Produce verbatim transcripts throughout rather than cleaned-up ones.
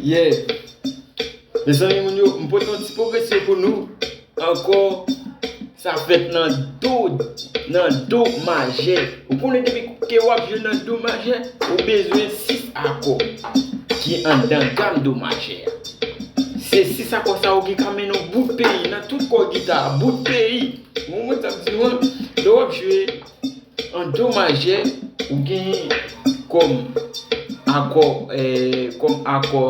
Yeah. Mezanmi, moun yo, m pote yon ti pwogresyon pou nou. Akò, sa fèt nan do, nan do majè. Ou konnen depi ke w ap jwe nan do majè, ou bezwen sis akò ki anndan gam do majè a. Se sis akò sa yo ki ka mennen w bout peyi, nan tout kò gita a, bout peyi. Ou konprann sa m di w an? Lè w ap jwe an do majè, ou gen kòm akò, eh, kòm akò,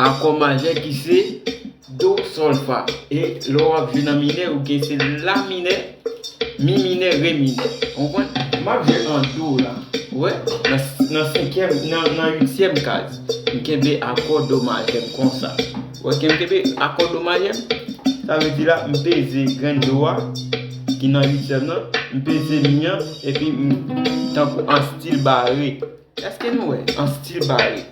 akò majè ki se do, sòl, fa. E lè w ap jwe nan minè, ou gen se la minè, mi minè, re minè. Ou konprann? M ap jwe an do la. Ou wè? Nan, nan senkyèm, nan, nan uityèm kaz. M kenbe akò do majè m konsa. Ou wè ke m kenbe akò do majè m? Sa vle di la, m peze grenn do a, ki nan uityèm nan, m peze mi an, epi m tankou an stil bare. Èske nou wè? An stil bare.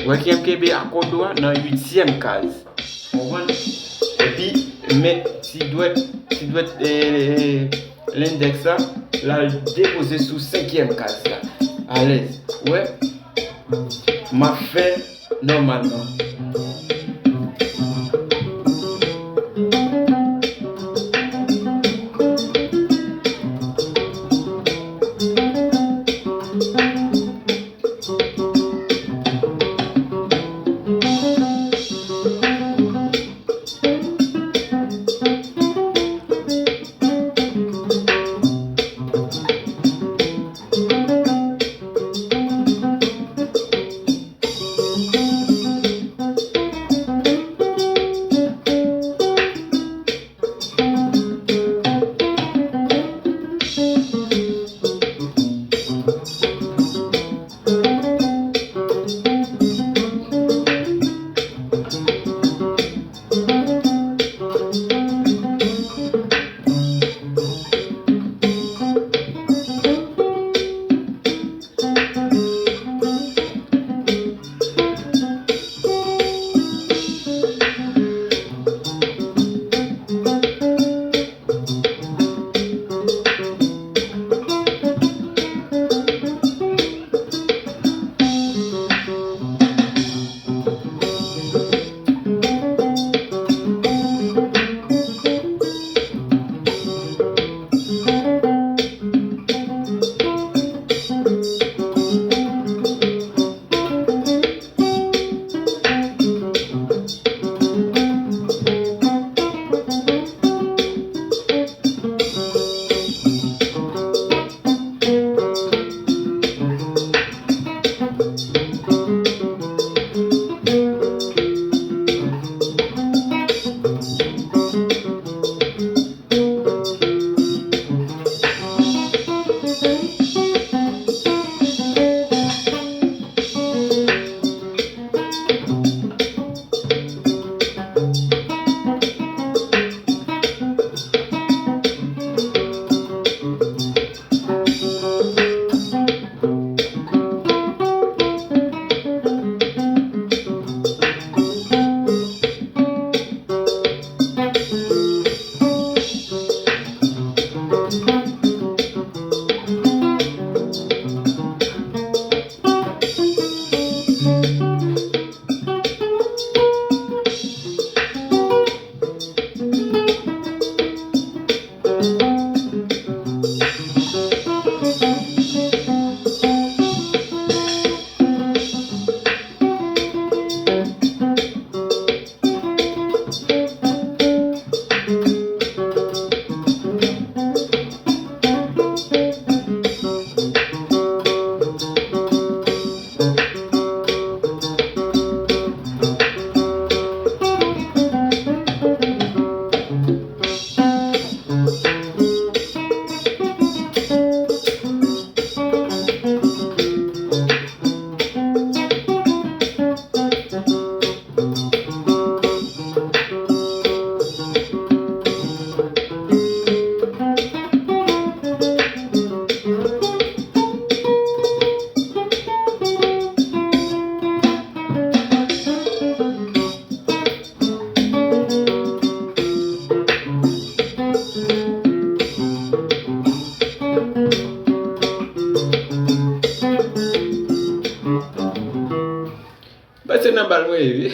Ou wè ke m kenbe akò do a nan uityèm kaz. Ou konprann? Epi, men ti dwèt, ti dwèt, eh, eh, lendèks la, l al depoze sou senkyèm kaz la. Alèz. Ou wè? M ap fè nòmalman. Pase nan bal mwen ye.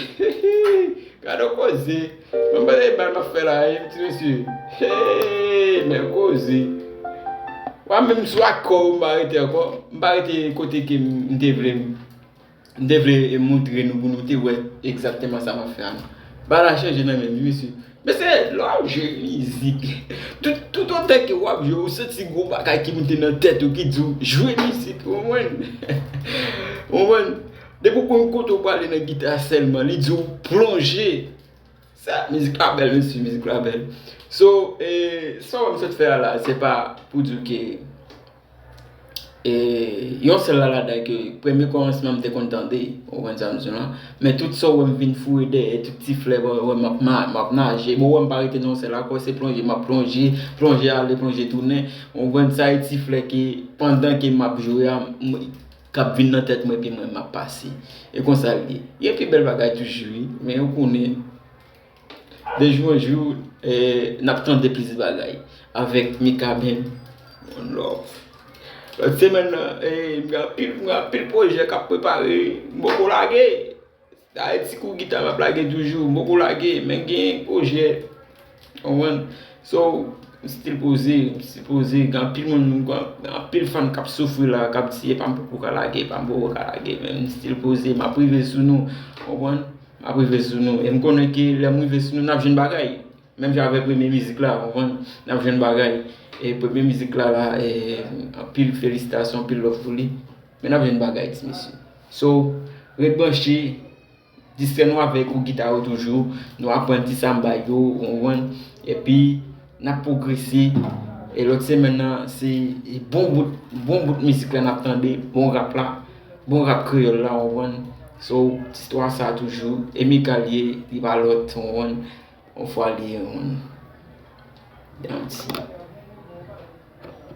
Gade yon koze. Mwen pa se bal m ap fè la, e ti mesye. Hey, men koze. Wa menm sou akò, m pa rete ankò. M pa rete kote ke m te vle. M te vle moutre nou pou nou te wè egzakteman sa m ap fè a. Bal la chanje nan men m, wi, mesye. Mesye, lè w ap jwe mizik, tout, tout otan ke w ap jwe, ou santi gwo bagay ki moute nan tèt ou ki di w, "Jwe mizik," ou konprann? Ou konprann? Depi w konn kote w prale nan gita sèlman, li di w, "Plonje." Sa, mizik la bèl, mesye, mizik la bèl. So, e, sa w wè m sot fè a la, se pa pou di w ke E yon sèl la ladan ke premye kòmansman m te konn tande, ou konprann sa m di w lan. Men tout sa w wè m vin foure dèyè, tout ti flè, bon, wè m ap, ma- m ap naje. Bon, wè m pa rete nan yon sèl akò, se plonje, m ap plonje, plonje ale, plonje tounen. Ou konprann sa, e ti flè ke pandan ke m ap jwe a, m- k ap vin nan tèt mwen, epi mwen, m ap pase. E konsa l ye. Gen pi bèl bagay toujou, wi. Men ou konnen, de jou an jou, e, n ap tande plis bagay. Avèk Mikaben, one love. Lòt semèn nan, e, m gen anpil, m gen anpil pwojè k ap prepare, m poko lage. Dayè ti kou gita m ap lage toujou, m poko lage, men gen pwojè. Ou konprann? So, m still poze, m still poze, gen anpil moun, gen anpil fan k ap soufri la, k ap di, "Epa m poko ka lage, epa m poko ka lage," men m still poze, m ap rive sou nou, ou konprann? M ap rive sou nou. E m konnen ke lè m rive sou nou, n ap jwenn bagay. Menm jan avèk premye mizik la, ou konprann? N ap jwenn bagay. E premye mizik la, la, e, anpil felisitasyon, anpil love pou li. Men n ap jwenn bagay, ti mesye. So, ret branche, distrè nou avèk kou gita yo toujou. Nou aprann ti samba yo, ou konprann? Epi, n ap pwogrese. E lòt semèn nan, se bon bout, bon bout mizik la n ap tande, bon rap la, bon rap kreyòl la, ou konprann? So, ti istwa sa toujou, e Mika l ye, li pa lòt, ou konprann? Yon fwa li, ou konprann? Damn, ti.